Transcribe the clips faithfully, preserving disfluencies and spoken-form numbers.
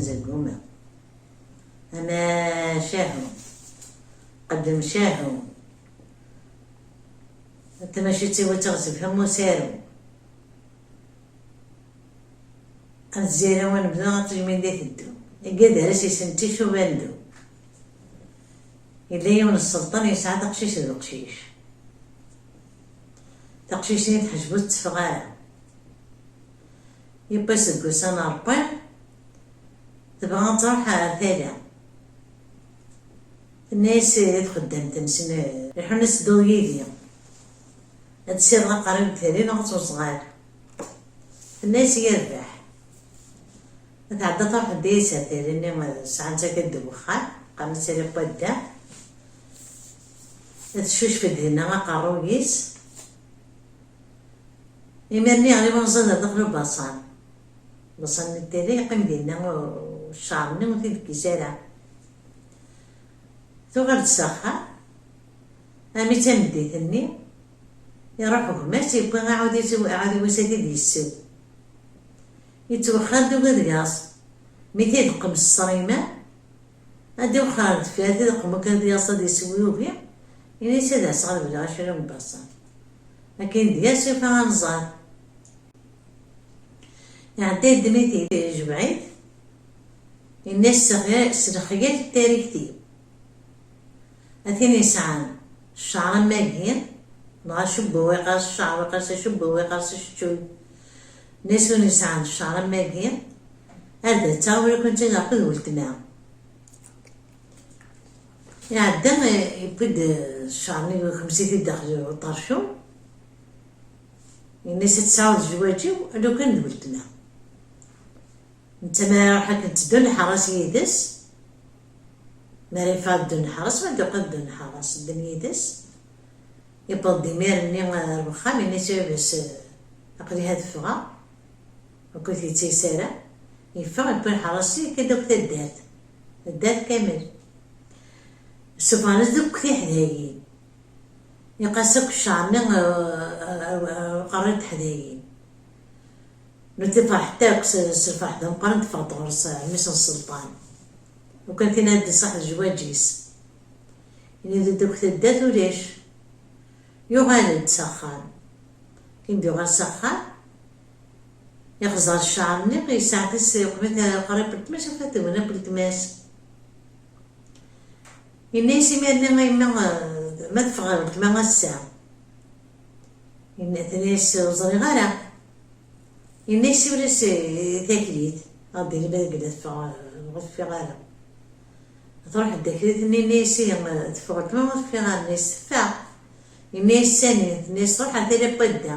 Zguma. Ama cahu. Qeddem cahu. Tamacint-iw ad teɣzef am usaru. Ad ziraw anebdu ad tejmin di teddu. Igad ara s-yesnettic ubandu. Yella yiwen n sselṭan yesɛa taqcict d uqcic. Taqcict-nni teḥjeb ur tetteffeɣ ara. Yiwwas deg wussan n Ṛebbi, tebɣa ad tṛuḥ ar tala. Tenna-yas i txeddamt-nnes, "Iḥun ad tedduḍ yid-i. Ad d-ssiɣeḍ aqerru deg tali neɣ ad tt-uẓɣal." Tenna-yas, "Yerbeḥ." Tɛedda truḥ tedda-yas ar tali-nni, sɛan-tt akka deg wexxam, qqaren-as tali n wadda. Teccucef-d dinna aqerruy-is. Imir-nni yeɣli unẓid ar daxel ubaṣan. Ubaṣan n tili yeqqim dinna, u-, cceṛ-nni ur t-id-yekkis ara. Tuɣal-d s axxam, armi d tameddit-nni, iruḥ gma-s, yewwi aɛudiw-is, aɛudiw-is ad t-id-yessew. Yettwexxer d ugad yaẓ. Mi t-id-teqqem s ṣṣrima, ad d-iwexxer ar deffir, ad t-id-teqqem akken ad yaẓ ad yessew yugi, ini-as ad as-ɣalbeɣ acu n ubaṣan. Akken d-yas yufa anẓad. Iɛedda yeddem-it, yejbeɛ-it, yenna-as: "S lexyal n tarit-iw, a tin yesɛan cceɛr am wagi, neɣ acubbew iqers cceɛr, iqers acubbew, iqers aceččuy, nnas win yesɛan cceɛr am wagi, ad d-taɣ wala kunti akked weltma." Iɛedda, eh, yewwi-d, eh, cceɛr-nni, yekmes-it-id daxel uṭercum. Yenna-as: "Ad tesɛuḍ zzwaǧ-iw lukan d weltma." Netta mi ara iruḥ akken tteddun leḥṛas yid-s, mi ara yeffeɣ ad ddun leḥṛas, ma d-uqad ddun leḥṛas, ddun yid-s. Yewweḍ-d imir-nni ar wexxam, yenna-as i baba-s: "Aql-i ad ffɣeɣ, ur k-yettayes ara." Yeffeɣ, yewwi leḥṛas-is, yekka-d akk taddart, taddart kamel. Ssufɣen-as-d akk tiḥdayin. Iqas akk cceɛr-nni, eh, eh, eh, uqerruy n teḥdayin. Nutni ferḥet akk s, s lferḥ d ameqqran, teffeɣ-d ɣur-s, eh, mmi-s n sselṭan. Lukan tin ad d-iṣaḥ lejwaǧ-is. Ini-d akk taddart ulac. Yuɣal-d s axxam. Akken d-yuɣal s axxam, ixẓer cceɛr-nni, yesɛa-t-is, yeqqim-it qrib weltma-s, yufa-t deg-wen akk weltma-s. Yenna-yas imir-nni: "A yemma, eh, ma teffeɣ weltma ass-a?" Yenna, tenna-yas: "Ur ẓriɣ ara." Yenna-yas: "Siwel-as i taklit, ad d-tini ma deg la teffeɣ, eh, ur teffiɣ ara." Truḥ-d taklit-nni, yenna-yas: "Ihi, eh, teffeɣ weltma ur teffiɣ ara?" Tenna-yas: "Teffeɣ." Yenna-yas: "Sani?" Tenna-yas: "Ruḥ ar tala n wadda.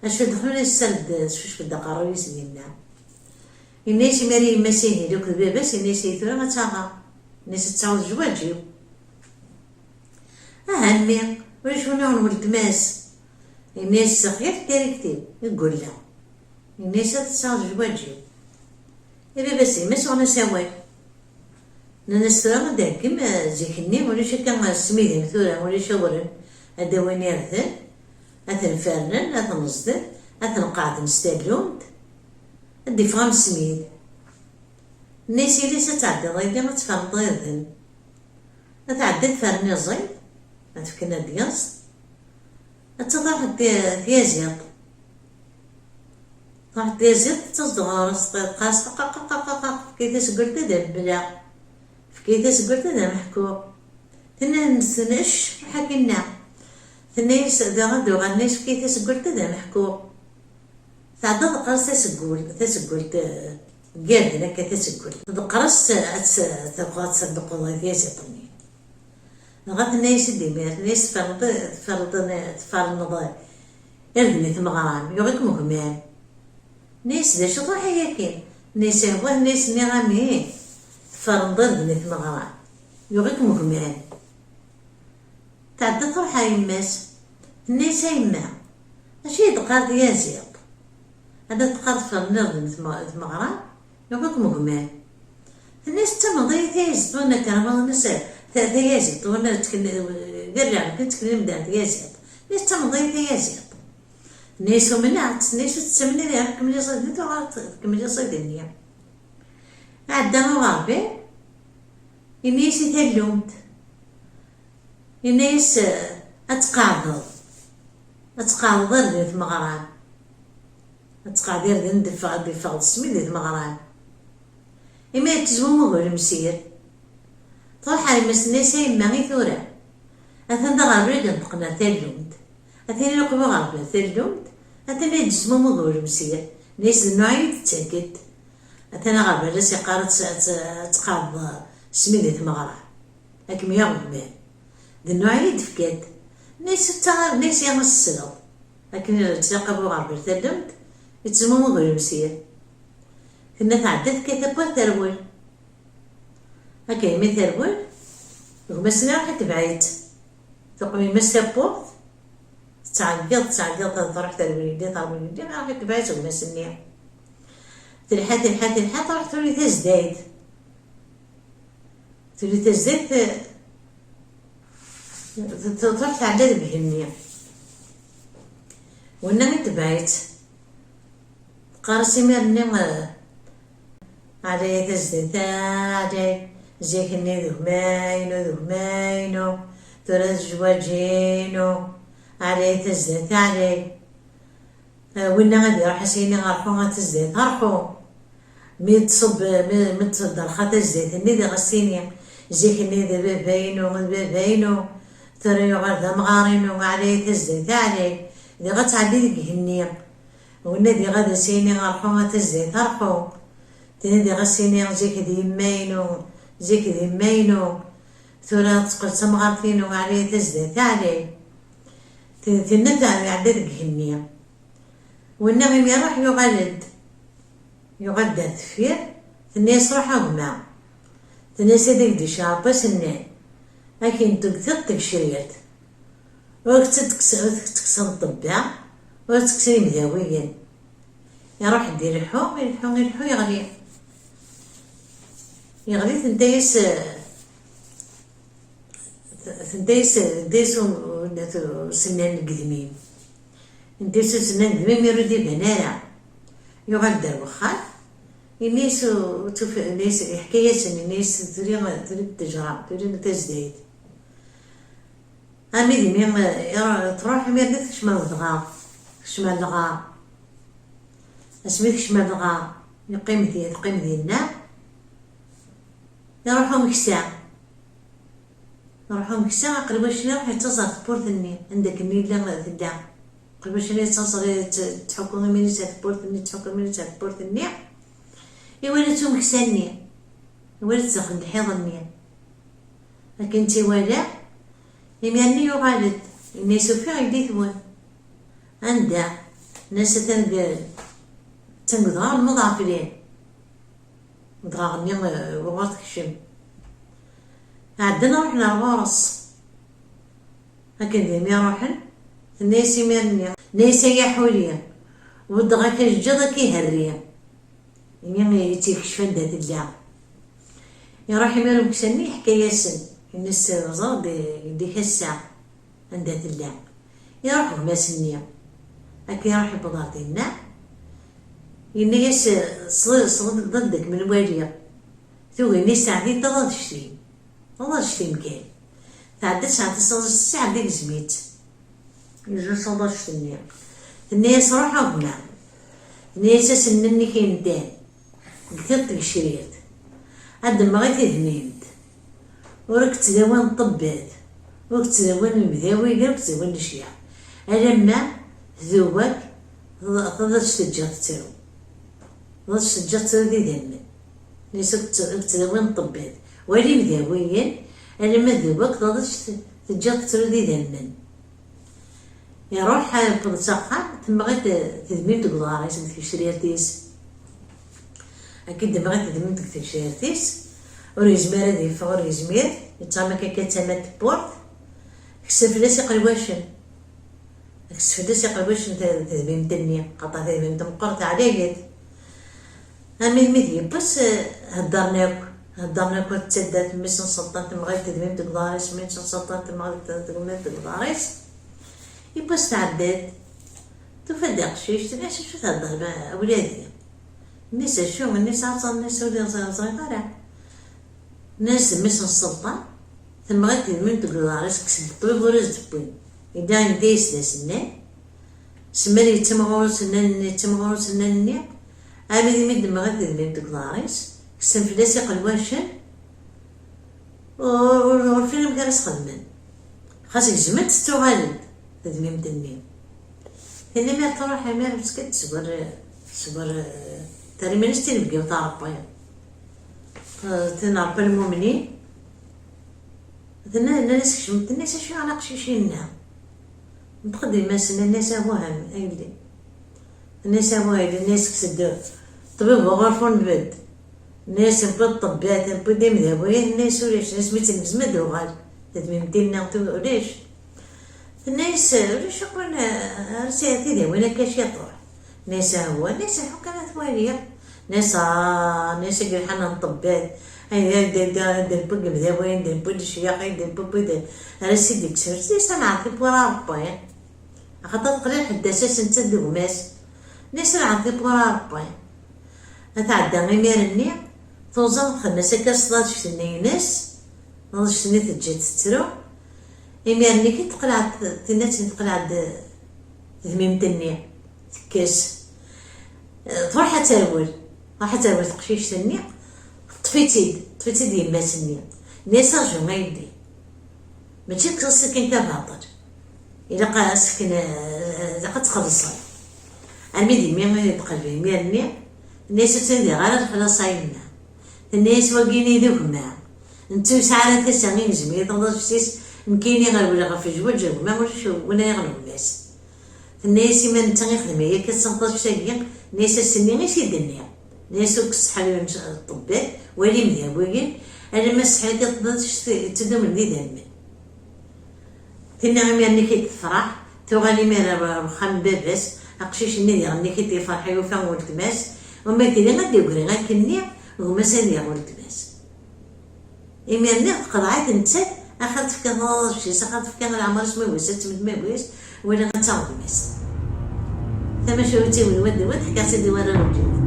Acu dexlen, ad yessared, teccucef-d aqerruy-is dinna." Yenna-yas imir i yemma-s ihi akked baba-s, yenna-yas: "Ihi tura ad tt-aɣeɣ." Yenna-yas: "Ad tesɛuḍ zzwaǧ-iw." "Aha, a mmi, ulac win yuɣen weltma-s." Yenna-yas: "Xyaf tarit-iw i yella." Yenna-yas: "Ad tesɛuḍ zzwaǧ-iw." I baba-s d yemma-s uɣen-as awal. Nnan-as: "Tura ad d-theggim, eh, zik-nni ulac akka, eh, smid am tura, ulac awren, ad d-awin irden, ad ten-fernen, ad ten-ẓden, ad ten-qeɛden s tallunt, ad d-iffeɣ am smid." Nna-yas: "Ilis ad tɛeddiḍ aydi, ad tferneḍ irden, ad tɛeddiḍ tferneḍ iẓid, ad t-fken ad d-yaẓ, ad truḥ tyaziḍt." Truḥ tyaziḍt, tettaẓ-d ɣur-s, teqqar-as: "Qaqaqaqaqaq, efk-iyi taseggunt ad am-mleɣ, efk-iyi taseggunt ad am-ḥkuɣ." Tenna-yas: "Nnec, ruḥ akinna." Tenna-yas daɣen, d-uɣalen-as: "Efk-iyi taseggunt ad am-ḥkuɣ." Tɛedda teqqar-as taseggult, taseggult, eh, n yirden akka, taseggult. Teqqar-as ad tt-, tebɣa ad tt-, ad tedqeḍ i tyaziḍt-nni. Dɣa tenna-yas-id imir, tenna-yas: "Tferneḍ, tferneḍ, tferneḍ irden i tmeɣra-m, yuɣ-ikem ugmam." Tenna-yas: "D acu truḥ ay akken?" Tenna-yas: "Ihwa," tenna-yas, "nniɣ-am ih, tferneḍ irden i tmeɣra-m, yuɣ-ikem ugmam." Tɛedda truḥ ar yemma-s, tenna-yas: "A yemma, acu i d-teqqar tyaziḍt? Ad d-teqqar tferneḍ irden i tme-, i tmeɣra, yuɣ-ikem ugmam." Tenna-yas: "Tettamneḍ-iyi tayaziḍt win akka, ma tenna-yas ta-, tayaziḍt win ttken-, d irriɣ nekk ttken imdanen tyaziḍt. Tenna-yas: Tettamneḍ-iyi tayaziḍt?" Tenna-yas: "Umneɣ-tt." Tenna-yas: "Ur tettamen ara, kemmel iẓid-nni, tuɣal tkemmel iẓid-nni." Iɛedda uɣerbiw, ini-as i tallunt, ini-as, eh, ad tqeɛdeḍ, ad tqeɛdeḍ irden i tmeɣra-m, ad tqeɛdeḍ irden d-iffeɣ, d-iffeɣ d ssmid di tmeɣra-m. Imi ad tezmumeg ulemsir, truḥ ar yemma-s, tenna-as: "A yemma, i tura? Atan d aɣerbiw i d-ineṭqen ar tallunt. Atan iluqem uɣerbiw ar tallunt, atan ad yezmumeg ulemsir." Tenna-as: "D nnuɛ i d-ttaket." Atan aɣerbiw la s-yeqqar ad tt-, ad tt-, ad tqeɛdeḍ ssmid di tmeɣra, ad kem-yaɣ gma. D nnuɛ i d-fkan. Nna-as ad taɣ-, nna-as ya ma s-tesleḍ. Akken yettwaqa bu ɣer bertallemt, yettezmumug ulemsir. Tenna tɛedda tekkat tawwurt terwel. Akka imi terwel, gma-s-nni iruḥ itbeɛ-itt. Tuqem yemma-s tawwurt, tettɛeggiḍ, tettɛeggiḍ, truḥ terwel yelli, terwel yelli, iruḥ itbeɛ-itt gma-s-nni. Telḥa, telḥa, telḥa, truḥ tuli tazdayt. Tuli tazdayt, t-, t-, truḥ tɛedda deg igenni. Winna itbeɛ-itt. Teqqar-as imir-nni, eh, "Ɛlay a tazdayt, ɛlay, zik-nni d gma-inu, d gma-inu, tura d zzwaǧ-inu, ɛlay a tazdayt, ɛlay." Eh, winna ad iruḥ as-yini: "Rḥu a tazdayt, rḥu." Mi tṣubb, mi, mi tderxa tazdayt-nni, diɣ as-tini: "Zik-nni d baba-inu, d baba-inu, tura yuɣal d amɣar-inu, ɛlay a tazdayt, ɛlay." Diɣ ad tɛeddi deg igenni. Winna diɣ ad as-yini: "Rḥu a tazdayt, rḥu." Tini diɣ as-tini: "Zik d yemma-inu, zik d yemma-inu, tura teqqel d tamɣart-inu, ɛlay a tazdayt, ɛlay." T-, tinna tɛedda deg igenni. Winna imi iruḥ yuɣal-d. Yuɣal-d ar deffir, tenna-yas: "Ruḥ a gma." Tenna-yas: "Ad ak-d-iceɛ Rebbi asennan, akken tugtiḍ tgecrirt. Ur k-tt-, ur k-tt-kksen ṭṭebba, ur k-tt-kksen imdawiyen." Iruḥ-d ileḥḥu, ileḥḥu, ileḥḥu, yeɣli. Yeɣli, tenta-yas, tenta-yas, tenta-yas u-, u-, usennan n yedmim. Tenta-yas usennan n yedmim, ur d-iban ara. Yuɣal-d ar wexxam, ini-as u-, tuf-, ini-as, yeḥka-yasen, ini-as: "Tuli, tuli ttejra, tuli tazdayt." Armi d imi, eh, iru-, truḥ, imir-nni tekcem ar wedɣar, tekcem ar lɣar. Asmi tekcem ar lɣar, yeqqim di-, teqqim dinna, iruḥ umeksa. Iruḥ umeksa, aqelwac-nni iruḥ yettaẓ ɣer tewwurt-nni, anda akken yella tedda. Aqelwac-nni yettaẓ, yettḥukku iman-is ar tewwurt-nni, yettḥukku iman-is ar tewwurt-nni. Iwala-tt umeksa-nni, iwala-tt daxel lḥiḍ-nni. Akken tt-iwala, imir-nni yuɣal-d, yenna-yas: "Ufiɣ yelli-twen." "Anda?" Nna-s: "Atan deg, atan deg udɣar n uḍɛefli." Udɣar-nni, eh, wuɣur tekcem. Ɛeddan ruḥen ar ɣur-s. Akken d imi ruḥen, tenna-yas imir-nni, tenna-yas: "Ay aḥuli, buddeɣ-ak ajeǧǧiḍ ad k-iherri." Imi yettekcef anda tella. Iruḥ imir umeksa-nni, yeḥka-yasen, yenna-s: "Ẓer-d yelli-k ass-a anda tella." Iruḥ gma-s-nni. Akken iruḥ iwweḍ ɣer dinna, yenna-yas: "Sḍ-, sḍ-, ḍeddek menwali. Tugin-is sɛeddi taḍadect-im. Taḍadect-im kan." Tɛedda, tesɛedda taḍadect, tesɛedda igzem-itt. Yezzi s taḍadect-nni. Tenna-yas: "Ruḥ a gma." Tenna-yas: "Asennan-nni kentan deg tiṭ tgecrirt, ad d-temmeɣ i tedmimt. Ur k-ttdawin ṭṭebbat, ur k-ttdawin lemdawiyen, ur k-ttdawin lecyaḍ. Alamma tdub-ak taḍ-, taḍadect teǧǧa tettru. Taḍadect teǧǧa tettru d idammen." Nna-yas: "Ur k-tt-, ur k-ttdawin ṭṭebbat, wala imdawiyen, alamma tdub-ak taḍadect teǧǧa tettru d idammen." Iruḥ, eh, yewweḍ s axxam, temmeɣ-it, eh, tedmimt deg uḍar-is, deg tgecrirt-is. Akken temmeɣ-it tedmimt deg tgecrirt-is, ur yezmir ad yeffeɣ, ur yezmir, yettɣama kan akka d tama n tewwurt, kksen fell-as iqelwacen. Kksen fell-as iqelwacen te-, tedmimt-nni, xaṭer tadmimt meqqret ɛlayet. Armi d mi d-yewwes, eh, heddren akk. Heddren akk, ur tettaddart mmi-s n Selṭan, temɣi-d tedmimt deg uḍar-is, mmi-s n Selṭan, temɣi-d tedmimt deg uḍar-is. Yewwes tɛedda-d. Tufa-d taqcict, tenna-as: "Acu thedder a wladi?" Nni-as acu? Nni-as aṭan, nni-as ur ẓriɣ ara. Nni-as d mmi-s n sselṭan, temɣi tedmin deg uḍar-is, kkes-d ṭṭbib ur as-d-wwin. Yella anda yesla s nnan, semmer yettimɣur usennan-nni, yettimɣur usennan-nni, armi d imi d-temɣi tedmin deg uḍar-is, kksen fell-as iqelwacen, ur, ur, ur ufin amek ara s-xedmen. Xas gezment, tettuɣal-d tedmimt-nni. Tin imir truḥ, imir meskint seg wer, seg wer, eh, terra iman-is d tinebgiwt n Ṛebbi. Eh, tin Ṛebbi lmumnin. Tenna, nnan-as kecmet, tenna-as acu yeɛni aqcic-inna? Neṭqed yemma-s, nnan-as a Waham, a yelli. Tenna-as a Waham, tenna-as kkes-d ṭṭbib uɣerfan bedd. Tenna-as newwi-d ṭṭebbat, newwi-d imdawiyen, tenna-as ulac, tenna-as mi tt-negzem ad d-tuɣal. Tedmimt-inna tu-, ulac. Tenna-as ulac akk win, ar sɛiɣ tidawin akka ciṭuḥ. Tenna-as ahwa, tenna-as aḥu kan ad twaliɣ. Tenna-as ah, tenna-as agi lḥan n ṭṭebbat. Ay d, d, d, d newwi-d imdawiyen, d newwi-d lecyax, ay d newwi-d ara s-id-ikksen. Tenna-as ad nɛerf tiwwura n Ṛebbi. Axaṭer teqla lḥedd-as ass netta d gma-s. Nni-as ad nɛerf tiwwura n Ṛebbi. Ad tɛedda imir-nni, tuẓa txemmem-as akka s tḍaǧeft-nni-ines, tḍaǧeft-nni teǧǧa-tt tettru. Imir-nni kan teqleɛ-d, tinna-tt teqleɛ-d tedmimt-nni, tekkes. Eh, truḥ ad terwel, truḥ ad terwel teqcict-nni, teṭṭef-itt-id, teṭṭef-itt-id yemma-s-nni. Nni-as rǧu a yelli. Mačči d ass-agi kan baṭel. Ilaq ass-agi, ilaq ad txellṣeḍ. Armi d imi i d-qelbeɣ imir-nni, tenna-as ur ttnadiɣ ara lexlaṣ a yemma. Tenna-as wagi-nni d gma. Netta ur yesɛi ara tasa i yegzem-iyi taḍaǧeft-is, nekkini rewleɣ ɣef lejwaǧ n gma, ulac win ara yaɣen gma-s. Tenna-as imi netta ixdem aya akka s taḍaǧeft-agi, tenna-as ass-nni i s-id-nniɣ. Nni-as ur k-sseḥriwen ṭṭebbat, wali imdawiyen, alamma sseḥrayet ṭṭebbat ttdumen d idammen. Tinna imir-nni i d-tefreḥ, tuɣal imir ar, ar uxxam n baba-s, aqcic-nni diɣen-nni i d-yefreḥ yufa weltma-s, uma tili ad d-yegri akkenni, gma-s ad yaɣ weltma-s. Imir-nni teqḍeɛ-it nettat, axir tefka taḍaǧeft-is, axir tefka leɛmer-is ma bɣis ad tmed ma bɣis, wala ad taɣ gma-s. Tamacahut-iw n wadda ḥkiɣ-tt-id i warraw n lǧennet.